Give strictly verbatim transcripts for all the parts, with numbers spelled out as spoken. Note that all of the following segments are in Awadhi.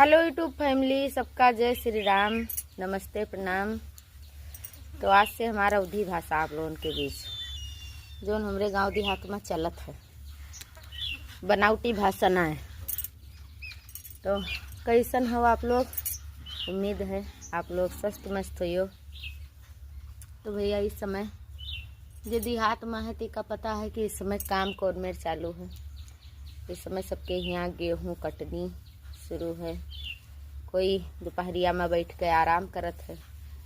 Hello YouTube family, सबका जय श्री राम, नमस्ते, प्रणाम। तो आज से हमारा अवधी भाषा आप लोगन के बीच, जौन हमरे गाँव देहात मा चलत है, बनावटी भाषा ना है। तो कैसन हो आप लोग? उम्मीद है आप लोग स्वस्थ मस्त होइयो। तो भैया, इस समय जे देहात मा है, तेका पता है कि इस समय काम कौन मेर चालू है। इस समय सबके यहाँ गेहूँ कटनी शुरू है। कोई दुपहरिया मा बैठ के आराम करत है,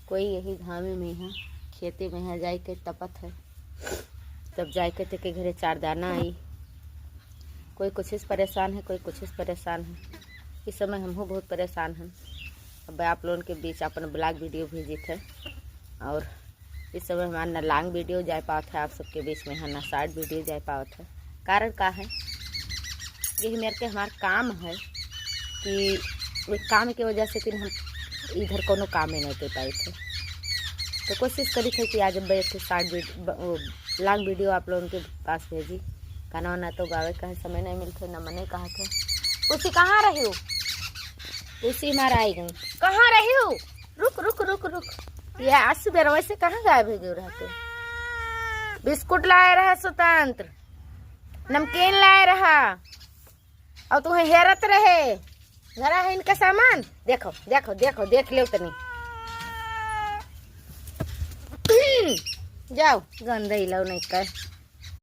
कोई यही घामे में यहाँ खेते में यहाँ जाए के तपत है, तब जाए के तेके घरे चार दाना आई। कोई कुछ से परेशान है, कोई कुछ से परेशान है। इस समय हमहू बहुत परेशान हैं। अब आप लोगन के बीच अपन vlog video भेजित है, और इस समय हमार ना long video जाए पावत है आप सबके बीच में, हाँ, ना short video जाए पावत है। कारण का है? यही मेर के हमार काम है कि वो काम के वजह से फिर हम इधर कोनो काम ही नहीं कर पाए थे। तो कोशिश करी थे कि आज बैठ के short वीड-, ब-, वो long video आप लोगन के पास भेजी। गाना वाना तो गावे का है, समय नहीं मिलते, ना मने कहा थे। उसी कहाँ रही हो? उसी हमारा आई गई। कहाँ रही हो? रुक, रुक, रुक, रुक। ये आज सुबह वैसे कहाँ गायब हो गए रहते? बिस्कुट लाए रहा स्वतंत्र, नमकीन लाए रहा, और तुम्हें हेरत रहे। घरा है इनका सामान, देखो, देखो, देखो, देख लो तनी। जाओ, गंदा ही लो नहीं कर।